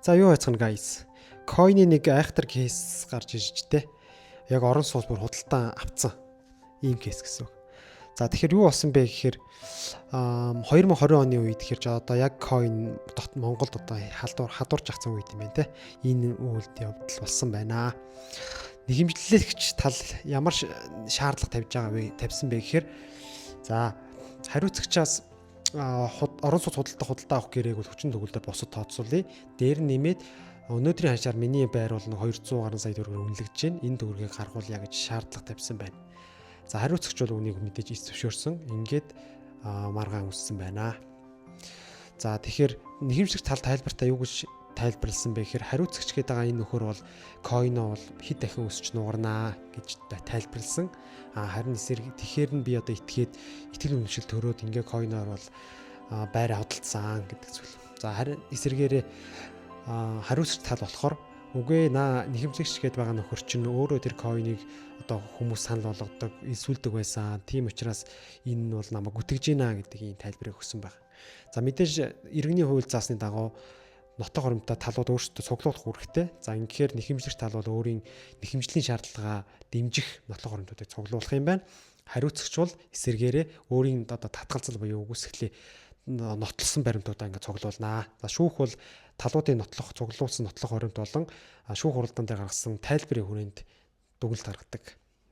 За, юу байцгаана, guys? Coin-ы нэг айхтар case гарч ирж тэ. Яг орон сууц бүр худалдан авцсан. Ийм case гэсэн үг. За, тэгэхээр юу болсон бэ гэхээр 2020 оны үед тэгэхээр ч одоо яг coin Монголд одоо халдвар хадуурж авсан үед юм байна те. Энэ үйлд явдал болсон байна. Нэхэмжлэгч тал ямар шаардлага тавьж байгаа вэ? Тавьсан бэ гэхээр, за, хариуцагчаас орон сууц худалдаа авах гэрээг бол хүчин төгөлдөр бусад тооцоолъя. Дээр нь нэмээд өнөөдрийн ханшаар миний байр бол 200 гаруй сая төгрөгөөр үнэлэгдэж байна. Энэ төгрөгийг гаргуулъя гэж шаардлага тавьсан байна. За, хариуцагч бол үүнийг мэдээж ис зөвшөөрсөн. Ингээд маргаан үүссэн байна. За, тэгэхээр нэхэмжлэх тал тайлбартаа юу гэж тайлбарласан бэ гэхээр хариуцагч гэдэг байгаа энэ нөхөр бол coin оо бол хэд дахин өсч нугарнаа гэж тайлбарласан. А харин эсрэг тэгэхээр нь би одоо итгээд итгэл үнэмшил төрөөд ингээ coin оор бол байраа худалдсан гэдэг зүйл. За, харин эсрэгээрээ хариуцагч тал болохоор үгүй, наа нэхэмжлэгч гээд байгаа нөхөр чинь өөрөө тэр coin ыг одоо хүмүүс санал болгодог, элсүүлдэг байсан. Тийм учраас энэ нь бол намайг гүтгэж гинэ гэдэг ийм тайлбарыг өгсөн байна. За, мэдээж иргэний хууль заасны дагуу нотлох хоримтой талууд өөрсдөө цуглуулах үүрэгтэй. За, ингэхээр нэхэмжлэгч тал бол өөрийн нэхэмжлийн шаардлагаа дэмжих нотлох хоримтуудыг цуглуулах юм байна. Хариуцагч бол эсэргээрээ өөрийн одоо татгалзал буюу үгүйсгэлээ нотлсон баримтуудаа ингээд цуглуулнаа. За, шүүх бол талуудын нотлох цуглуулсан нотлох хоримт болон шүүх хуралдаан дээр гаргасан тайлбарын хүрээнд дүгнэлт гаргадаг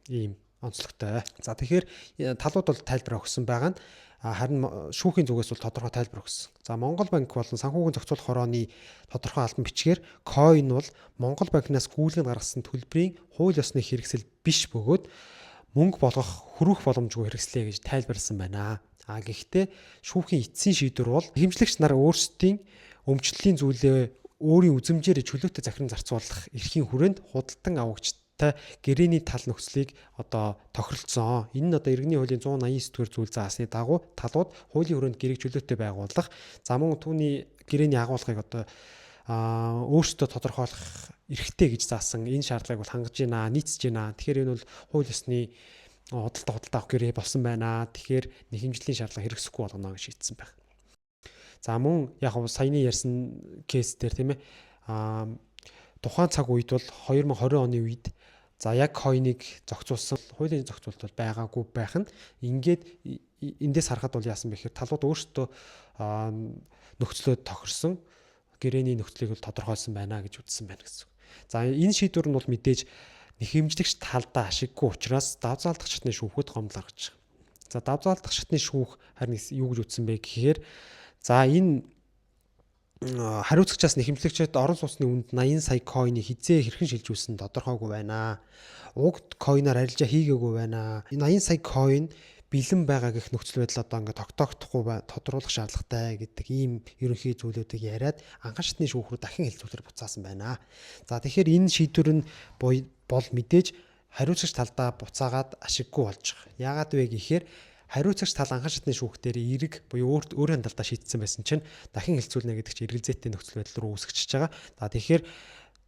ийм онцлогтой. За, тэгэхээр талууд бол тайлбар өгсөн байгаа нь харин шүүхийн зүгээс бол тодорхой тайлбар өгсөн. За, Монгол банк болон санхүүгийн зохицуулах хорооны тодорхой албан бичгээр coin бол Монгол банкнаас гүйлгэн гаргасан төлбөрийн хууль ёсны хэрэгсэл биш бөгөөд мөнгө болгох хөрвөх боломжгүй хэрэгслээ гэж тайлбарласан байна. А гэхдээ шүүхийн эцсийн шийдвэр бол хэмжлэгч нар өөрсдийн өмчлөлийн зүйлээ өөрийн үзмжээр чөлөөтэй захиран зарцуулах эрхийн хүрээнд худалдан авагчтай гэрээний тал нөхцөлийг одоо тохиролцсон. Энэ нь одоо иргэний хуулийн 189 дугаар зүйл заасны дагуу талууд хуулийн хүрээнд гэрээг чөлөөтэй байгуулах, за, мөн түүний гэрээний агуулгыг одоо өөрсдөө тодорхойлох эрхтэй гэж заасан энэ шаардлагыг бол хангаж байна, нийцэж байна. Тэгэхээр энэ бол хууль ёсны худалдаа авах гэрээ болсон байна. Тэгэхээр нэхэмжлийн шаардлага хэрэгсэхгүй болгоно гэж шийдсэн байна. За, мөн яг нь саяны ярьсан case дээр, тийм ээ, тухайн цаг үед бол 2020 оны үед, за, яг coin ыг зохицуулсан хуулийн зохицуулалт бол байгаагүй байх нь ингээд эндээс харахад бол яасан бэ гэхээр талууд өөрсдөө нөхцлөө тохирсон гэрээний нөхцөлийг бол тодорхойлсон байна гэж үзсэн байна гэсэн. За, энэ шийдвэр нь бол мэдээж нэхэмжлэгч талдаа ашиггүй учраас давзаалдах шатны шүүхэд гомдол гаргаж байгаа. За, давзаалдах шатны шүүх харин юу гэж үзсэн бэ гэхээр, за, энэ хариуцагчаас нэхэмжлэгчид орон сууцны үнэд 80 сая coin ыг хизээ хэрхэн шилжүүлсэн тодорхойгүй байна. Уг coin оор арилжаа хийгээгүй байна. Энэ 80 сая coin бэлэн байгаа гэх нөхцөл байдал одоо ингээд тогтоогдохгүй бай, тодруулах шаардлагатай гэдэг ийм ерөнхий зүйлүүдийг яриад анхан шатны шүүх рүү дахин хэлцүүлэр буцаасан байна. За, тэгэхээр энэ шийдвэр нь бол мэдээж хариуцагч талдаа буцаагаад ашиггүй болж байгаа. Яагаад вэ гэхээр хариуцагч тал анхан шатны шүүхтэр эерэг буюу өөрт өөрийн талдаа шийдсэн байсан чинь дахин хэлцүүлнэ гэдэг чинь эргэлзээтэй нөхцөл байдал руу үүсгэж байгаа. За, тэгэхээр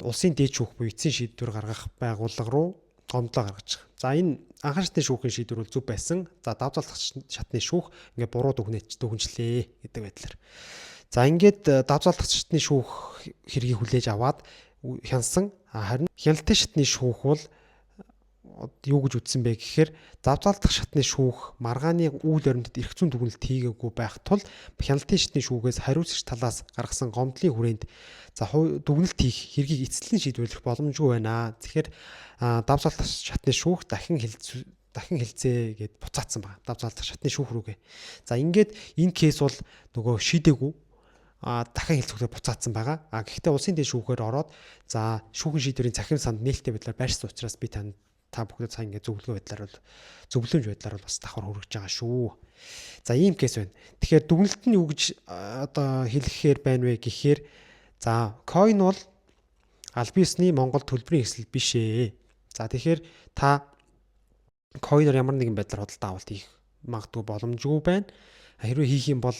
улсын дээд шүүх буюу эцсийн шийдвэр гаргах байгууллага руу гомдлоо гаргаж байгаа. За, энэ анхан шатны шүүхийн шийдвэр бол зөв байсан. За, давзаалдах шатны шүүх ингээ буруу дүгнэж дүгнжлээ гэдэг байдлаар. За, ингээд давзаалдах шатны шүүх хэргийг хүлээж аваад хянсан. Харин хяналтын шатны шүүх бол юу гэж үзсэн бэ гэхээр завзаалдах шатны шүүх маргааны үйл баримтад эрх зүйн дүгнэлт хийгээгүй байх тул хяналтын шатны шүүхээс хариуцагч талаас гаргасан гомдлын хүрээнд, за, дүгнэлт хийх хэргийг эцэслэн шийдвэрлэх боломжгүй байна. Тэгэхээр давзаалдах шатны шүүх дахин хэлцээ гэд буцаацсан байна. Давзаалдах шатны шүүх рүүгээ. За, ингээд энэ case бол нөгөө шийдээгүй дахин хэлцүүгээр буцаацсан байгаа. А гэхдээ улсын дээд шүүхээр ороод, за, шүүхэн шийдвэрийн цахим санд нээлттэй байдлаар байрсан учраас би танд та бүхэнд сайн ингээд зөвлөгөө байдлаар бол, зөвлөмж байдлаар бол бас давхар хүргэж байгаа шүү. За, ийм case байна. Тэгэхээр дүгнэлт нь юу гэж одоо хэлэхээр байна вэ гэхээр, за, coin бол аль биесний Монгол төлбөрийн хэрэгсэл биш ээ. За, тэгэхээр та coin оор ямар нэгэн байдлаар худалдаа авалт хийх магадгүй боломжгүй байна. Хэрвээ хийх юм бол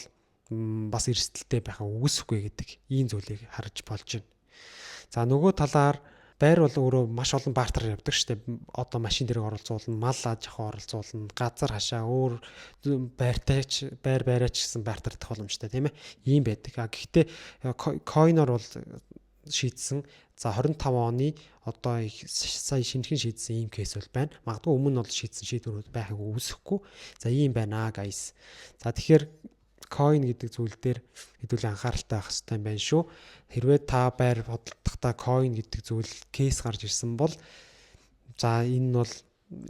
бас эрсдэлтэй байх нь үгүйсэхгүй гэдэг ийм зүйлийг харж болж байна. За, нөгөө талаар байр бол өөрөө маш олон бартер явдаг шүү дээ. Одоо машин дээр оролцуулна, мал аж ахуй оролцуулна, газар хашаа, өөр байртай ч байр бариач гэсэн бартерлах боломжтой, тийм ээ. Ийм байдаг. А гэхдээ coin оор бол шийдсэн. За, 25 оны одоо сая шинэхэн шийдсэн ийм case бол байна. Магадгүй өмнө нь бол шийдсэн шийдвэрүүд байхыг үүсэхгүй. За, ийм байна guys. За, тэгэхээр coin гэдэг зүйл дээр хэдүүлээ анхааралтай байх хэрэгтэй юм байна шүү. Хэрвээ та байр худалдахдаа coin гэдэг зүйл case гарч ирсэн бол, за, энэ нь бол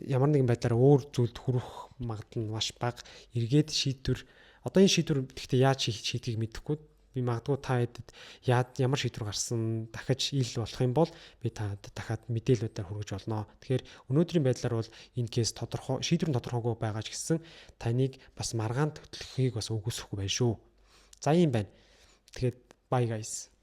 ямар нэгэн байдлаар өөр зүйлд хүрэх магадлал нь маш бага. Эргээд шийдвэр, одоо энэ шийдвэр гэхдээ яаж шийдгийг мэдэхгүй, би магадгүй та хэдэд ямар шийдвэр гарсан дахиж ил болох юм бол би та дахиад мэдээллүүдээр хүргэж болно. Тэгэхээр өнөөдрийн байдлаар бол энэ case тодорхой, шийдвэр нь тодорхойгүй байгаа ч гэсэн таныг бас маргаан хөтлөхийг бас үгүйсэхгүй байна шүү. За, ийм байна. Тэгэхээр bye, guys.